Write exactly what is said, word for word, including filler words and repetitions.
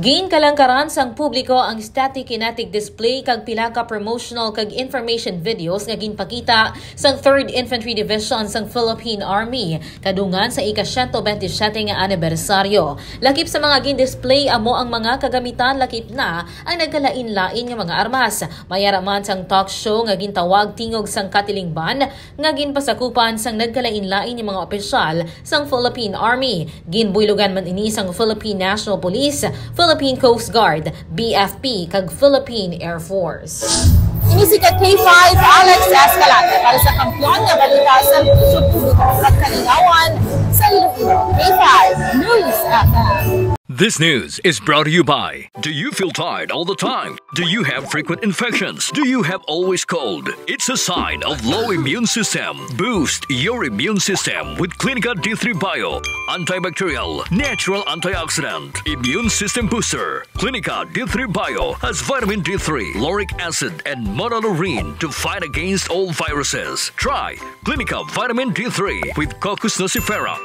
Ginkalangkaran sang publiko ang static kinetic display kag pila ka promotional kag information videos nga ginpakita sang Third Infantry Division sang Philippine Army kadungan sa ika-siyento benti siyete nga anibersaryo. Lakip sa mga gin-display amo ang mga kagamitan, lakip na ang nagkalain-lain nga mga armas. May ara man sang talk show nga gintawag Tingog sang Katilingban nga ginpasakupan sang nagkalain-lain nga mga opisyal sang Philippine Army. Ginbuylogan man ini sang Philippine National Police, Philippine Coast Guard, B F P, kag Philippine Air Force. Ini si K five, Alex Escalante, para sa Kampiyon nga Balita sa Publiko, Pagkalingawan sa Iloilo. K five News F M. This news is brought to you by. Do you feel tired all the time? Do you have frequent infections? Do you have always cold? It's a sign of low immune system. Boost your immune system with Clinica D three Bio. Antibacterial, natural antioxidant, immune system booster. Clinica D three Bio has vitamin D three, lauric acid, and monolaurin to fight against all viruses. Try Clinica Vitamin D three with Cocos nucifera.